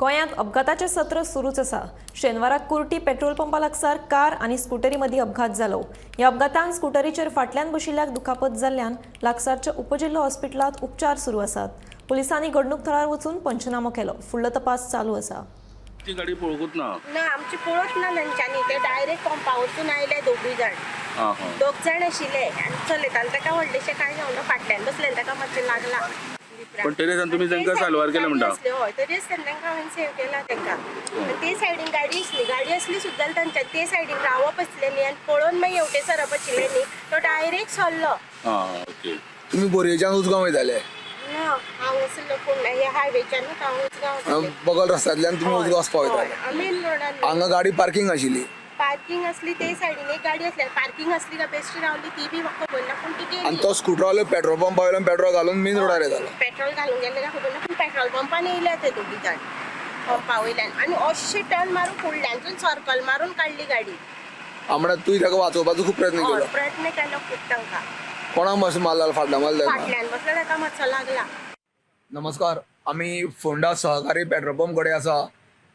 गोंयांत अपघाताचें सत्र सुरूच आसा. शेनवाराक कुर्टी पेट्रोल पंपा लागसार कार आनी स्कुटरी मदीं अपघात जालो. ह्या अपघातान स्कुटरीचेर फाटल्यान बशिल्ल्याक दुखापत जाल्ल्यान लागसारच्या उपजिल्हो हॉस्पिटलांत उपचार सुरू आसात. पुलिसांनी घडणूक थळार वचून पंचनामो केलो. फुडलो तपास चालू आसा. ती गाडी पळोवंकूच ना. ना, आमची पळोवच ना तेंच्यांनी. ते डायरेक्ट पंपा वचून आयले दोगूय जाण. आं हां. दोग जाण आशिल्ले आनी चलयताले ताका व्हडलेशें कांय जावना, फाटल्यान बसलेले ताका मातशें लागला. पण तरी आसतना तुमी तांकां साल्वार केलें म्हणटा. हय, तरी आसतना तांकां हांवें सेव केला तांकां. आनी ते सायडीन गाडी आसली, गाडी आसली सुद्दां तांच्या ते सायडीन रावप आसलें न्ही आनी पळोवन मागीर हेवटे सरप आशिल्लें न्ही, तो डायरेक्ट सरलो. आं, ओके. तुमी बोरयेच्यान उजगांव वयताले? ना, हांगासरलो पूण ह्या हायवेच्यानूच हांव उजगांव. बगल रस्त्यांतल्यान तुमी उजगांव वचपा वयताले? मेन रोडान. हांगा गाडी पार्किंग आशिल्ली? पार्किंग असली, ते सायडीन एक गाडी असली, पार्किंग असली का बेश्टी रावली ती बी म्हाका खबर ना, पूण ती आनी गेली. तो स्कुटरवालो पेट्रोल पंपा वयल्यान पेट्रोल घालून मेन रोडार येतालो? पेट्रोल घालून गेले काय खबर ना, पूण पेट्रोल पंपान येयले ते दोगी जाण पंपा वयल्यान आनी अशे टर्न मारून फुडल्यानसून सर्कल मारून काडली गाडी. म्हळ्यार तुवें ताका वाचोवपाचो खूब प्रयत्न हय, केलो? प्रयत्न केलो खूब तांकां. कोणाक मातसो मारला, फाटल्यान मारला ताका? फाटल्यान बसला ताका मातसो लागला. नमस्कार, आमी फोंडा सहकारी पेट्रोल पंप कडेन आसा,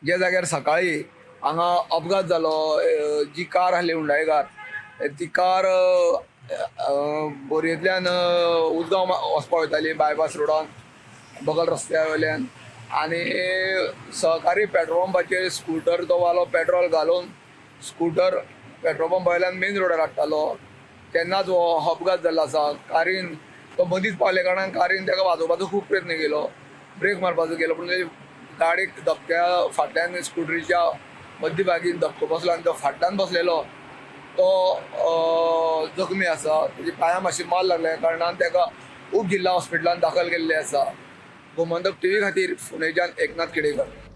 ज्या जाग्यार सकाळी हांगा अपघात जालो. जी कार आसली, हुंडाय कार, ती कार बोरयेंतल्यान उजगांव वचपा वयताली बायपास रोडान बगल रस्त्या वयल्यान आनी सहकारी पेट्रोल पंपाचेर स्कुटर तो वालो पेट्रोल घालून स्कुटर पेट्रोल पंपा वयल्यान मेन रोडार हाडटालो तेन्नाच हो अपघात जाल्लो आसा. कारीन तो मदींच पावल्या कारणान कारीन ताका वाजोवपाचो खूब प्रयत्न केलो, ब्रेक मारपाचो केलो, पूण तेजी गाडयेक धपक्या फाटल्यान स्कुटरीच्या मध्य भागीन धपको बसलो आनी तो फाटल्यान बसलेलो तो जखमी आसा. तेजी पांया मातशी मार लागल्या कारणान ताका उप जिल्हा हॉस्पिटलान दाखल केल्लें आसा. गोमंतक टीव्ही खातीर फोंडेच्यान एकनाथ खेडेकर.